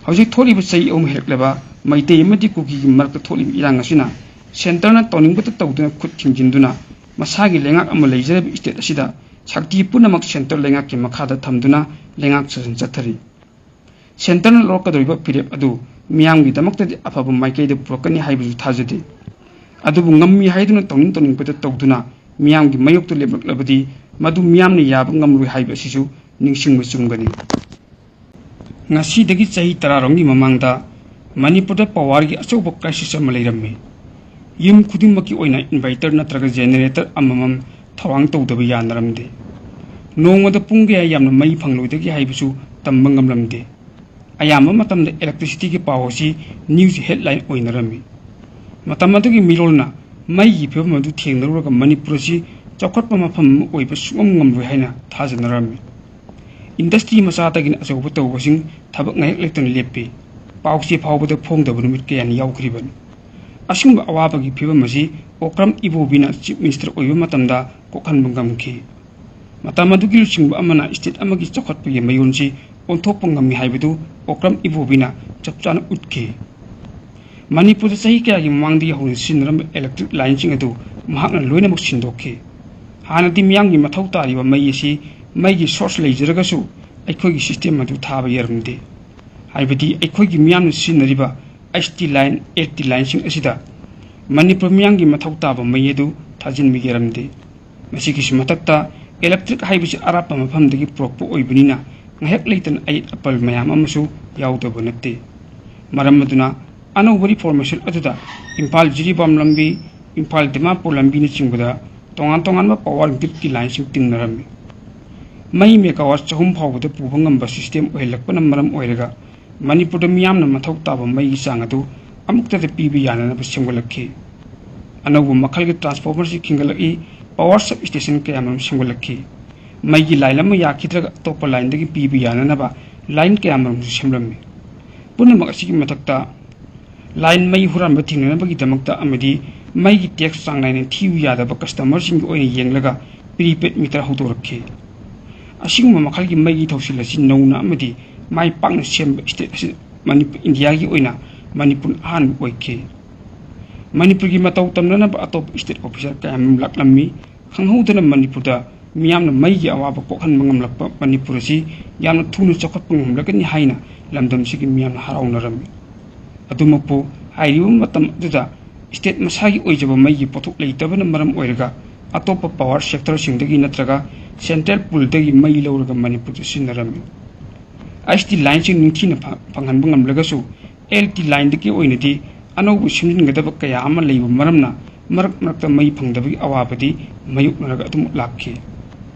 ꯍꯧꯖꯤꯛ ꯊꯣꯛꯂꯤꯕ ꯆꯍꯤ ꯑꯍꯨꯝ ꯍꯦꯜꯂꯛꯂꯕ ꯃꯩꯇꯩ ꯑꯃꯗꯤ ꯀꯨꯀꯤꯒꯤ ꯃꯔꯛꯇ ꯊꯣꯛꯂꯤꯕ ꯏꯔꯥꯡ ꯑꯁꯤꯅ centre ꯅ ꯇꯧꯅꯤꯡꯕꯇ ꯇꯧꯗꯨꯅ ꯈꯨꯠ ꯊꯤꯡꯖꯤꯟꯗꯨꯅ ꯃꯁꯥꯒꯤ ꯂꯩꯉꯥꯛ ꯑꯃ ꯂꯩꯖꯔꯤꯕ state ꯑꯁꯤꯗ ꯁꯛꯇꯤ ꯄꯨꯝꯅꯃꯛ centre ꯂꯩꯉꯥꯛꯀꯤ ꯃꯈꯥꯗ ꯊꯝꯗꯨꯅ ꯂꯩꯉꯥꯛ ꯁꯥꯖꯟ ꯆꯠꯊꯔꯤ꯫ Centre ꯅ ꯂꯧꯔꯛꯀꯗꯧꯔꯤꯕ ꯐꯤꯔꯦꯞ ꯑꯗꯨ ꯃꯤꯌꯥꯝꯒꯤꯗꯃꯛꯇꯗꯤ ꯑꯐꯕ ꯃꯥꯏꯀꯩꯗ ꯄꯨꯔꯛꯀꯅꯤ ꯍꯥꯏꯕꯁꯨ ꯊꯥꯖꯗꯦ꯫ ꯑꯗꯨꯕꯨ ꯉꯝꯃꯤ ꯍꯥꯏꯗꯨꯅ ꯇꯧꯅꯤꯡ ꯇꯧꯅꯤꯡꯕꯗ ꯇꯧꯗꯨꯅ ꯃꯤꯌꯥꯝꯒꯤ ꯃꯥꯌꯣꯛꯇ ꯂꯦꯞꯂꯛꯂꯕꯗꯤ ꯃꯗꯨ ꯃꯤꯌꯥꯝꯅ ꯌꯥꯕ ꯉꯝꯂꯣꯏ ꯍꯥꯏꯕ ꯑꯁꯤꯁꯨ ꯅꯤꯡꯁꯤꯡꯕ ꯆꯨꯝꯒꯅꯤ꯫ ꯉꯁꯤꯗꯒꯤ ꯆꯍꯤ ꯇꯔꯥꯔꯣꯝꯒꯤ ꯃꯃꯥꯡꯗ ꯃꯅꯤꯄꯨꯔꯗ power ꯒꯤ ꯑꯆꯧꯕ crisis ꯑꯃ ꯂꯩꯔꯝꯃꯤ꯫ ꯌꯨꯝ ꯈꯨꯗꯤꯡꯃꯛꯀꯤ ꯑꯣꯏꯅ inverter ꯅꯠꯇ꯭ꯔꯒ generator ꯑꯃꯃꯝ ꯊꯧꯔꯥꯡ ꯇꯧꯗꯕ ꯌꯥꯅꯔꯝꯗꯦ꯫ ꯅꯣꯡꯃꯗ ꯄꯨꯡ ꯀꯌꯥ ꯌꯥꯝꯅ ꯃꯩ ꯐꯪꯂꯣꯏꯗꯒꯦ ꯍꯥꯏꯕꯁꯨ ꯇꯝꯕ ꯉꯝꯂꯝꯗꯦ꯫ ꯑꯌꯥꯝꯕ ꯃꯇꯝꯗ electricityꯒꯤ ꯄꯥꯎ ꯑꯁꯤ news headline ꯑꯣꯏꯅꯔꯝꯃꯤ꯫ ꯃꯇꯝ ꯑꯗꯨꯒꯤ ꯃꯤꯔꯣꯜꯅ ꯃꯩꯒꯤ ꯐꯤꯕꯝ ꯑꯗꯨ ꯊꯦꯡꯅꯔꯨꯔꯒ ꯃꯅꯤꯄꯨꯔ ꯑꯁꯤ ꯆꯥꯎꯈꯠꯄ ꯃꯐꯝ ꯑꯃ ꯑꯣꯏꯕ ꯁꯨꯡꯉꯝ ꯉꯝꯂꯣꯏ ꯍꯥꯏꯅ ꯊꯥꯖꯅꯔꯝꯃꯤ꯫ Industry ꯃꯆꯥꯗꯒꯤꯅ ꯑꯆꯧꯕ ꯇꯧꯕꯁꯤꯡ ꯊꯕꯛ ꯉꯥꯏꯍꯥꯛ ꯂꯩꯇꯅ ꯂꯦꯞꯄꯤ꯫ ꯄꯥꯎ ꯆꯦ ꯐꯥꯎꯕꯗ ꯐꯣꯡꯗꯕ ꯅꯨꯃꯤꯠ ꯀꯌꯥꯅꯤ ꯌꯥꯎꯈ꯭ꯔꯤꯕꯅꯤ꯫ ꯑꯁꯤꯒꯨꯝꯕ ꯑꯋꯥꯕꯒꯤ ꯐꯤꯕꯝ ꯑꯁꯤ ꯑꯣꯀ꯭ꯔꯝ ꯏꯕꯣꯕꯤꯅ Chief Minister ꯑꯣꯏꯕ ꯃꯇꯝꯗ ꯀꯣꯛꯍꯟꯕ ꯉꯝꯈꯤ꯫ ꯃꯇꯝ ꯑꯗꯨꯒꯤ ꯂꯨꯆꯤꯡꯕ ꯑꯃꯅ state ꯑꯃꯒꯤ ꯆꯥꯎꯈꯠꯄꯒꯤ ꯃꯌꯣꯟꯁꯤ ꯑꯣꯟꯊꯣꯛꯄ ꯉꯝꯃꯤ ꯍꯥꯏꯕꯗꯨ ꯑꯣꯀ꯭ꯔꯝ ꯏꯕꯣꯕꯤꯅ ꯆꯞ ꯆꯥꯅ ꯎꯠꯈꯤ꯫ ꯃꯅꯤꯄꯨꯔꯗ ꯆꯍꯤ ꯀꯌꯥꯒꯤ ꯃꯃꯥꯡꯗꯒꯤ ꯍꯧꯅ ꯁꯤꯖꯤꯟꯅꯔꯝꯕ electric lineꯁꯤꯡ ꯑꯗꯨ ꯃꯍꯥꯛꯅ ꯂꯣꯏꯅꯃꯛ ꯁꯤꯟꯗꯣꯛꯈꯤ꯫ ꯍꯥꯟꯅꯗꯤ ꯃꯤꯌꯥꯝꯒꯤ ꯃꯊꯧ ꯇꯥꯔꯤꯕ ꯃꯩ ꯑꯁꯤ ꯃꯩꯒꯤ source ꯂꯩꯖꯔꯒꯁꯨ ꯑꯩꯈꯣꯏꯒꯤ system ꯑꯗꯨ ꯊꯥꯕ ꯌꯥꯔꯝꯗꯦ꯫ ꯍꯥꯏꯕꯗꯤ ꯑꯩꯈꯣꯏꯒꯤ ꯃꯤꯌꯥꯝꯅ ꯁꯤꯖꯤꯟꯅꯔꯤꯕ H T line, L T lineꯁꯤꯡ ꯑꯁꯤꯗ ꯃꯅꯤꯄꯨꯔ ꯃꯤꯌꯥꯝꯒꯤ ꯃꯊꯧ ꯇꯥꯕ ꯃꯩ ꯑꯗꯨ ꯊꯥꯖꯤꯟꯕ ꯌꯥꯔꯝꯗꯦ꯫ ꯃꯁꯤꯒꯤꯁꯨ ꯃꯊꯛꯇ electric ꯍꯥꯏꯕꯁꯤ ꯑꯔꯥꯞꯄ ꯃꯐꯝꯗꯒꯤ ꯄꯨꯔꯛꯄ ꯑꯣꯏꯕꯅꯤꯅ ꯉꯥꯏꯍꯥꯛ ꯂꯩꯇꯅ ꯑꯌꯦꯠ ꯑꯄꯜ ꯃꯌꯥꯝ ꯑꯃꯁꯨ ꯌꯥꯎꯗꯕ ꯅꯠꯇꯦ꯫ ꯃꯔꯝ ꯑꯗꯨꯅ ꯑꯅꯧꯕ reformation ꯑꯗꯨꯗ ꯏꯝꯐꯥꯜ ꯖꯤꯔꯤꯕꯥꯝ ꯂꯝꯕꯤ, ꯏꯝꯐꯥꯜ ꯗꯤꯃꯥꯄꯨꯔ ꯂꯝꯕꯤꯅꯆꯤꯡꯕꯗ ꯇꯣꯉꯥꯟ ꯇꯣꯉꯥꯟꯕ power gridꯀꯤ lineꯁꯤꯡ ꯇꯤꯡꯅꯔꯝꯃꯤ꯫ ꯃꯩ megawatt ꯆꯍꯨꯝ ꯐꯥꯎꯕꯗ ꯄꯨꯕ ꯉꯝꯕ system ꯑꯣꯏꯍꯜꯂꯛꯄꯅ ꯃꯔꯝ ꯑꯣꯏꯔꯒ ꯃꯅꯤꯄꯨꯔꯗ ꯃꯤꯌꯥꯝꯅ ꯃꯊꯧ ꯇꯥꯕ ꯃꯩꯒꯤ ꯆꯥꯡ ꯑꯗꯨ ꯑꯃꯨꯛꯇꯗ ꯄꯤꯕ ꯌꯥꯅꯅꯕ ꯁꯦꯝꯒꯠꯂꯛꯈꯤ꯫ ꯑꯅꯧꯕ ꯃꯈꯜꯒꯤ transformerꯁꯤꯡ ꯈꯤꯟꯒꯠꯂꯛꯏ, power substation ꯀꯌꯥꯃꯔꯨꯝ ꯁꯦꯝꯒꯠꯂꯛꯈꯤ꯫ ꯃꯩꯒꯤ line ꯑꯃ ꯌꯥꯈꯤꯗ꯭ꯔꯒ ꯑꯇꯣꯞꯄ lineꯗꯒꯤ ꯄꯤꯕ ꯌꯥꯅꯅꯕ line ꯀꯌꯥꯃꯔꯨꯝꯁꯨ ꯁꯦꯝꯂꯝꯃꯤ꯫ ꯄꯨꯝꯅꯃꯛ ꯑꯁꯤꯒꯤ ꯃꯊꯛꯇ line ꯃꯩ ꯍꯨꯔꯥꯟꯕ ꯊꯤꯡꯅꯅꯕꯒꯤꯗꯃꯛꯇ ꯑꯃꯗꯤ ꯃꯩꯒꯤ tax ꯆꯥꯡ ꯅꯥꯏꯅ ꯊꯤꯌꯨ ꯌꯥꯗꯕ customerꯁꯤꯡꯒꯤ ꯑꯣꯏꯅ ꯌꯦꯡꯂꯒ prepaid meter ꯍꯧꯗꯣꯔꯛꯈꯤ꯫ ꯑꯁꯤꯒꯨꯝꯕ ꯃꯈꯜꯒꯤ ꯃꯩꯒꯤ ꯊꯧꯁꯤꯜ ꯑꯁꯤ ꯅꯧꯅ ꯑꯃꯗꯤ ꯃꯥꯏ ꯄꯥꯛꯅ ꯁꯦꯝꯕ state ꯑꯁꯤ ꯃꯅꯤꯄꯨꯔ, ꯏꯟꯗꯤꯌꯥꯒꯤ ꯑꯣꯏꯅ ꯃꯅꯤꯄꯨꯔꯅ ꯑꯍꯥꯟꯕ ꯑꯣꯏꯈꯤ꯫ ꯃꯅꯤꯄꯨꯔꯒꯤ ꯃꯇꯧ ꯇꯝꯅꯅꯕ ꯑꯇꯣꯞꯄ state officer ꯀꯌꯥ ꯑꯃ ꯂꯥꯛꯂꯝꯃꯤ꯫ ꯈꯪꯍꯧꯗꯅ ꯃꯅꯤꯄꯨꯔꯗ ꯃꯤꯌꯥꯝꯅ ꯃꯩꯒꯤ ꯑꯋꯥꯕ ꯀꯣꯛꯍꯟꯕ ꯉꯝꯂꯛꯄ ꯃꯅꯤꯄꯨꯔ ꯑꯁꯤ ꯌꯥꯝꯅ ꯊꯨꯅ ꯆꯥꯎꯈꯠꯄ ꯉꯝꯂꯒꯅꯤ ꯍꯥꯏꯅ ꯂꯝꯗꯝꯁꯤꯒꯤ ꯃꯤꯌꯥꯝꯅ ꯍꯔꯥꯎꯅꯔꯝꯃꯤ꯫ ꯑꯗꯨꯃꯛꯄꯨ ꯍꯥꯏꯔꯤꯕ ꯃꯇꯝ ꯑꯗꯨꯗ state ꯃꯁꯥꯒꯤ ꯑꯣꯏꯖꯕ ꯃꯩꯒꯤ ꯄꯣꯠꯊꯣꯛ ꯂꯩꯇꯕꯅ ꯃꯔꯝ ꯑꯣꯏꯔꯒ ꯑꯇꯣꯞꯄ power sectorꯁꯤꯡꯗꯒꯤ ꯅꯠꯇ꯭ꯔꯒ central poolꯗꯒꯤ ꯃꯩ ꯂꯧꯔꯒ ꯃꯅꯤꯄꯨꯔꯗ ꯁꯤꯖꯤꯟꯅꯔꯝꯃꯤ꯫ H T lineꯁꯤꯡ ꯅꯤꯡꯊꯤꯅ ꯐ-, ꯐꯪꯍꯟꯕ ꯉꯝꯂꯒꯁꯨ L T lineꯗꯒꯤ ꯑꯣꯏꯅꯗꯤ ꯑꯅꯧꯕ ꯁꯦꯝꯖꯤꯟꯒꯗꯕ ꯀꯌꯥ ꯑꯃ ꯂꯩꯕ ꯃꯔꯝꯅ ꯃꯔꯛ ꯃꯔꯛꯇ ꯃꯩ ꯐꯪꯗꯕꯒꯤ ꯑꯋꯥꯕꯗꯤ ꯃꯥꯌꯣꯛꯅꯔꯒ ꯑꯗꯨꯝ ꯂꯥꯛꯈꯤ꯫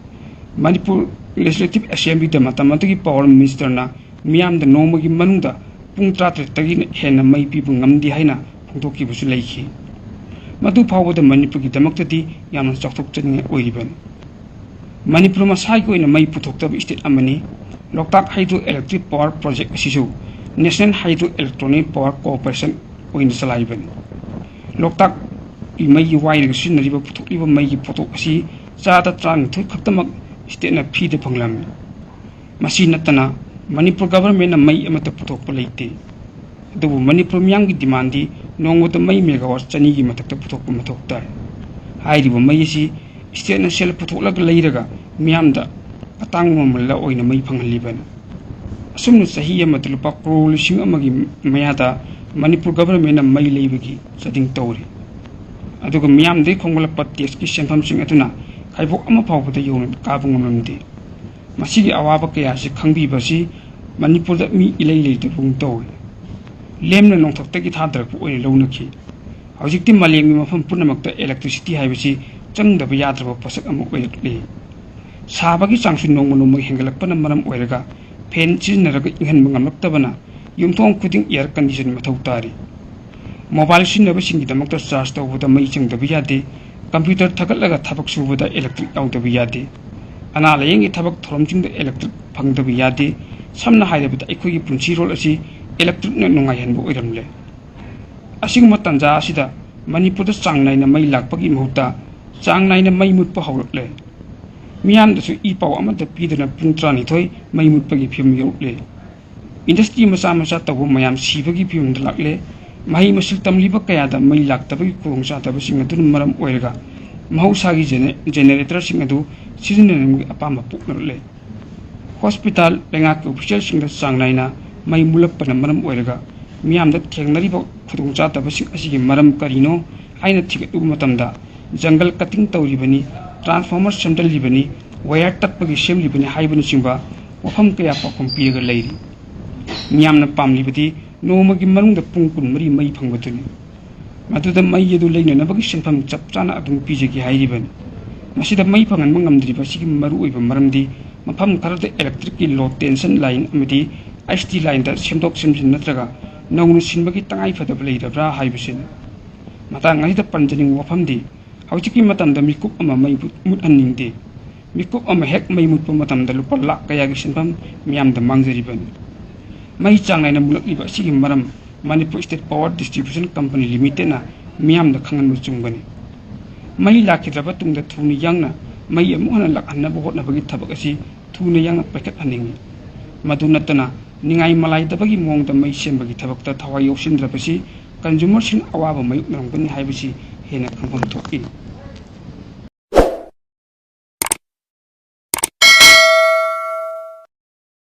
ꯃꯅꯤꯄꯨꯔ Legislative Assemblyꯗ ꯃꯇꯝ ꯑꯗꯨꯒꯤ Power Ministerꯅ ꯃꯤꯌꯥꯝꯗ ꯅꯣꯡꯃꯒꯤ ꯃꯅꯨꯡꯗ ꯄꯨꯡ ꯇꯔꯥꯇꯔꯦꯠꯇꯒꯤ ꯍꯦꯟꯅ ꯃꯩ ꯄꯤꯕ ꯉꯝꯗꯦ ꯍꯥꯏꯅ ꯐꯣꯡꯗꯣꯛꯈꯤꯕꯁꯨ ꯂꯩꯈꯤ꯫ ꯃꯗꯨ ꯐꯥꯎꯕꯗ ꯃꯅꯤꯄꯨꯔꯒꯤꯗꯃꯛꯇꯗꯤ ꯌꯥꯝꯅ ꯆꯥꯎꯊꯣꯛꯆꯅꯤꯡꯉꯥꯏ ꯑꯣꯏꯔꯤꯕꯅꯤ꯫ ꯃꯅꯤꯄꯨꯔ ꯃꯁꯥꯒꯤ ꯑꯣꯏꯅ ꯃꯩ ꯄꯨꯊꯣꯛꯇꯕ state ꯑꯃꯅꯤ꯫ ꯂꯣꯛꯇꯥꯛ Hydro Electric Power Project ꯑꯁꯤꯁꯨ National Hydro Electronic Power Corporation ꯑꯣꯏꯅ ꯆꯂꯥꯏꯕꯅꯤ꯫ ꯂꯣꯛꯇꯥꯛꯀꯤ ꯃꯩꯒꯤ ꯋꯥꯏꯔꯒ ꯁꯤꯖꯤꯟꯅꯔꯤꯕ, ꯄꯨꯊꯣꯛꯂꯤꯕ ꯃꯩꯒꯤ ꯄꯣꯠꯊꯣꯛ ꯑꯁꯤ ꯆꯥꯗ ꯇꯔꯥꯅꯤꯊꯣꯏ ꯈꯛꯇꯃꯛ stateꯅ freeꯗ ꯐꯪꯂꯝꯃꯤ꯫ ꯃꯁꯤ ꯅꯠꯇꯅ ꯃꯅꯤꯄꯨꯔ governmentꯅ ꯃꯩ ꯑꯃꯠꯇ ꯄꯨꯊꯣꯛꯄ ꯂꯩꯇꯦ꯫ ꯑꯗꯨꯕꯨ ꯃꯅꯤꯄꯨꯔ ꯃꯤꯌꯥꯝꯒꯤ demandꯗꯤ ꯅꯣꯡꯃꯗ ꯃꯩ megawatt ꯆꯅꯤꯒꯤ ꯃꯊꯛꯇ ꯄꯨꯊꯣꯛꯄ ꯃꯊꯧ ꯇꯥꯏ꯫ ꯍꯥꯏꯔꯤꯕ ꯃꯩ ꯑꯁꯤ stateꯅ ꯁꯦꯜ ꯄꯨꯊꯣꯛꯂꯒ ꯂꯩꯔꯒ ꯃꯤꯌꯥꯝꯗ ꯑꯇꯥꯡꯕ ꯃꯃꯜꯗ ꯑꯣꯏꯅ ꯃꯩ ꯐꯪꯍꯜꯂꯤꯕꯅꯤ꯫ ꯑꯁꯨꯝꯅ ꯆꯍꯤ ꯑꯃꯗ ꯂꯨꯄꯥ ꯀ꯭ꯔꯣꯔ ꯂꯤꯁꯤꯡ ꯑꯃꯒꯤ ꯃꯌꯥꯗ ꯃꯅꯤꯄꯨꯔ governmentꯅ ꯃꯩ ꯂꯩꯕꯒꯤ ꯆꯥꯗꯤꯡ ꯇꯧꯔꯤ꯫ ꯑꯗꯨꯒ ꯃꯤꯌꯥꯝꯗꯒꯤ ꯈꯣꯝꯒꯠꯂꯛꯄ taxꯀꯤ ꯁꯦꯟꯐꯝꯁꯤꯡ ꯑꯗꯨꯅ ꯈꯥꯏꯕꯣꯛ ꯑꯃ ꯐꯥꯎꯕꯗ ꯌꯧꯅ ꯀꯥꯕ ꯉꯝꯂꯝꯗꯦ꯫ ꯃꯁꯤꯒꯤ ꯑꯋꯥꯕ ꯀꯌꯥ ꯑꯁꯤ ꯈꯪꯕꯤꯕ ꯑꯁꯤ ꯃꯅꯤꯄꯨꯔꯗ ꯃꯤ ꯏꯂꯩ ꯂꯩꯇꯕꯒꯨꯝ ꯇꯧꯏ꯫ ꯂꯦꯝꯅ ꯅꯣꯡꯊꯛꯇꯒꯤ ꯊꯥꯗꯔꯛꯄ ꯑꯣꯏꯅ ꯂꯧꯅꯈꯤ꯫ ꯍꯧꯖꯤꯛꯇꯤ ꯃꯥꯂꯦꯝꯒꯤ ꯃꯐꯝ ꯄꯨꯝꯅꯃꯛꯇ electricity ꯍꯥꯏꯕꯁꯤ ꯆꯪꯗꯕ ꯌꯥꯗ꯭ꯔꯕ ꯄꯣꯠꯁꯛ ꯑꯃ ꯑꯣꯏꯔꯛꯂꯦ꯫ ꯁꯥꯕꯒꯤ ꯆꯥꯡꯁꯨ ꯅꯣꯡꯃ ꯅꯣꯡꯃꯒꯤ ꯍꯦꯟꯒꯠꯂꯛꯄꯅ ꯃꯔꯝ ꯑꯣꯏꯔꯒ fan ꯁꯤꯖꯤꯟꯅꯔꯒ ꯏꯪꯍꯟꯕ ꯉꯝꯂꯛꯇꯕꯅ ꯌꯨꯝꯊꯣꯡ ꯈꯨꯗꯤꯡ air condition ꯃꯊꯧ ꯇꯥꯔꯤ꯫ Mobile ꯁꯤꯖꯤꯟꯅꯕꯁꯤꯡꯒꯤꯗꯃꯛꯇ charge ꯇꯧꯕꯗ ꯃꯩ ꯆꯪꯗꯕ ꯌꯥꯗꯦ꯫ Computer ꯊꯥꯒꯠꯂꯒ ꯊꯕꯛ ꯁꯨꯕꯗ electric ꯌꯥꯎꯗꯕ ꯌꯥꯗꯦ꯫ ꯑꯅꯥ ꯂꯥꯌꯦꯡꯒꯤ ꯊꯕꯛ ꯊꯧꯔꯝꯁꯤꯡꯗ electric ꯐꯪꯗꯕ ꯌꯥꯗꯦ꯫ ꯁꯝꯅ ꯍꯥꯏꯔꯕꯗ ꯑꯩꯈꯣꯏꯒꯤ ꯄꯨꯟꯁꯤꯔꯣꯜ ꯑꯁꯤ electricꯅ ꯅꯨꯡꯉꯥꯏꯍꯟꯕ ꯑꯣꯏꯔꯝꯂꯦ꯫ ꯑꯁꯤꯒꯨꯝꯕ ꯇꯥꯟꯖꯥ ꯑꯁꯤꯗ ꯃꯅꯤꯄꯨꯔꯗ ꯆꯥꯡ ꯅꯥꯏꯅ ꯃꯩ ꯂꯥꯛꯄꯒꯤ ꯃꯍꯨꯠꯇ ꯆꯥꯡ ꯅꯥꯏꯅ ꯃꯩ ꯃꯨꯠꯄ ꯍꯧꯔꯛꯂꯦ꯫ ꯃꯤꯌꯥꯝꯗꯁꯨ ꯏ ꯄꯥꯎ ꯑꯃꯠꯇ ꯄꯤꯗꯅ ꯄꯨꯡ ꯇꯔꯥꯅꯤꯊꯣꯏ ꯃꯩ ꯃꯨꯠꯄꯒꯤ ꯐꯤꯕꯝ ꯌꯧꯔꯛꯂꯦ꯫ Industry ꯃꯆꯥ ꯃꯆꯥ ꯇꯧꯕ ꯃꯌꯥꯝ ꯁꯤꯕꯒꯤ ꯐꯤꯕꯝꯗ ꯂꯥꯛꯂꯦ꯫ ꯃꯍꯩ ꯃꯁꯤꯡ ꯇꯝꯂꯤꯕ ꯀꯌꯥꯗ ꯃꯩ ꯂꯥꯛꯇꯕꯒꯤ ꯈꯨꯗꯣꯡꯆꯥꯗꯕꯁꯤꯡ ꯑꯗꯨꯅ ꯃꯔꯝ ꯑꯣꯏꯔꯒ ꯃꯍꯧꯁꯥꯒꯤ gene-, generatorꯁꯤꯡ ꯑꯗꯨ ꯁꯤꯖꯤꯟꯅꯅꯕꯒꯤ ꯑꯄꯥꯝꯕ ꯄꯣꯛꯅꯔꯛꯂꯦ꯫ Hospital, ꯂꯩꯉꯥꯛꯀꯤ officialꯁꯤꯡꯗ ꯆꯥꯡ ꯅꯥꯏꯅ ꯃꯩ ꯃꯨꯠꯂꯛꯄꯅ ꯃꯔꯝ ꯑꯣꯏꯔꯒ ꯃꯤꯌꯥꯝꯗ ꯊꯦꯡꯅꯔꯤꯕ ꯈꯨꯗꯣꯡꯆꯥꯗꯕꯁꯤꯡ ꯑꯁꯤꯒꯤ ꯃꯔꯝ ꯀꯔꯤꯅꯣ ꯍꯥꯏꯅ ꯊꯤꯒꯠꯂꯨꯕ ꯃꯇꯝꯗ, jungle cutting ꯇꯧꯔꯤꯕꯅꯤ, transformer ꯁꯦꯝꯖꯤꯜꯂꯤꯕꯅꯤ, wire ꯇꯠꯄꯒꯤ ꯁꯦꯝꯂꯤꯕꯅꯤ ꯍꯥꯏꯕꯅꯆꯤꯡꯕ ꯋꯥꯐꯝ ꯀꯌꯥ ꯄꯥꯎꯈꯨꯝ ꯄꯤꯔꯒ ꯂꯩꯔꯤ꯫ ꯃꯤꯌꯥꯝꯅ ꯄꯥꯝꯂꯤꯕꯗꯤ ꯅꯣꯡꯃꯒꯤ ꯃꯅꯨꯡꯗ ꯄꯨꯡ ꯀꯨꯟꯃꯔꯤ ꯃꯩ ꯐꯪꯕꯗꯨꯅꯤ꯫ ꯃꯗꯨꯗ ꯃꯩ ꯑꯗꯨ ꯂꯩꯅꯅꯕꯒꯤ ꯁꯦꯟꯐꯝ ꯆꯞ ꯆꯥꯅ ꯑꯗꯨꯝ ꯄꯤꯖꯒꯦ ꯍꯥꯏꯔꯤꯕꯅꯤ꯫ ꯃꯁꯤꯗ ꯃꯩ ꯐꯪꯍꯟꯕ ꯉꯝꯗ꯭ꯔꯤꯕ ꯑꯁꯤꯒꯤ ꯃꯔꯨꯑꯣꯏꯕ ꯃꯔꯝꯗꯤ ꯃꯐꯝ ꯈꯔꯗ electric ꯀꯤ low tension line ꯑꯃꯗꯤ H T line ꯗ ꯁꯦꯝꯗꯣꯛ ꯁꯦꯝꯖꯤꯟ ꯅꯠꯇ꯭ꯔꯒ ꯅꯧꯅ ꯁꯤꯟꯕꯒꯤ ꯇꯉꯥꯏ ꯐꯗꯕ ꯂꯩꯔꯕ꯭ꯔꯥ ꯍꯥꯏꯕꯁꯤꯅꯤ꯫ ꯃꯇꯥꯡ ꯑꯁꯤꯗ ꯄꯟꯖꯅꯤꯡꯕ ꯋꯥꯐꯝꯗꯤ ꯍꯧꯖꯤꯛꯀꯤ ꯃꯇꯝꯗ ꯃꯤꯀꯨꯞ ꯑꯃ ꯃꯩ ꯃꯨꯠ-, ꯃꯨꯠꯍꯟꯅꯤꯡꯗꯦ꯫ ꯃꯤꯀꯨꯞ ꯑꯃ ꯍꯦꯛ ꯃꯩ ꯃꯨꯠꯄ ꯃꯇꯝꯗ ꯂꯨꯄꯥ ꯂꯥꯈ ꯀꯌꯥꯒꯤ ꯁꯦꯟꯐꯝ ꯃꯤꯌꯥꯝꯗ ꯃꯥꯡꯖꯔꯤꯕꯅꯤ꯫ ꯃꯩ ꯆꯥꯡ ꯅꯥꯏꯅ ꯃꯨꯠꯂꯛꯂꯤꯕ ꯑꯁꯤꯒꯤ ꯃꯔꯝ Manipur State Power Distribution Company Limited ꯅ ꯃꯤꯌꯥꯝꯗ ꯈꯪꯍꯟꯕ ꯆꯨꯝꯒꯅꯤ꯫ ꯃꯩ ꯂꯥꯛꯈꯤꯗ꯭ꯔꯕ ꯇꯨꯡꯗ ꯊꯨꯅ ꯌꯥꯡꯅ ꯃꯩ ꯑꯃꯨꯛ ꯍꯟꯅ ꯂꯥꯛꯍꯟꯅꯕ ꯍꯣꯠꯅꯕꯒꯤ ꯊꯕꯛ ꯑꯁꯤ ꯊꯨꯅ ꯌꯥꯡꯅ ꯄꯥꯏꯈꯠꯍꯟꯅꯤꯡꯏ꯫ ꯃꯗꯨ ꯅꯠꯇꯅ ꯅꯤꯡꯉꯥꯏ ꯃꯂꯥꯏꯗꯕꯒꯤ ꯃꯑꯣꯡꯗ ꯃꯩ ꯁꯦꯝꯕꯒꯤ ꯊꯕꯛꯇ ꯊꯋꯥꯏ ꯌꯥꯎꯁꯤꯟꯗ꯭ꯔꯕꯁꯤ consumer ꯁꯤꯡ ꯑꯋꯥꯕ ꯃꯥꯌꯣꯛꯅꯔꯝꯒꯅꯤ ꯍꯥꯏꯕꯁꯤ ꯍꯦꯟꯅ ꯈꯪꯐꯝ ꯊꯣꯛꯏ꯫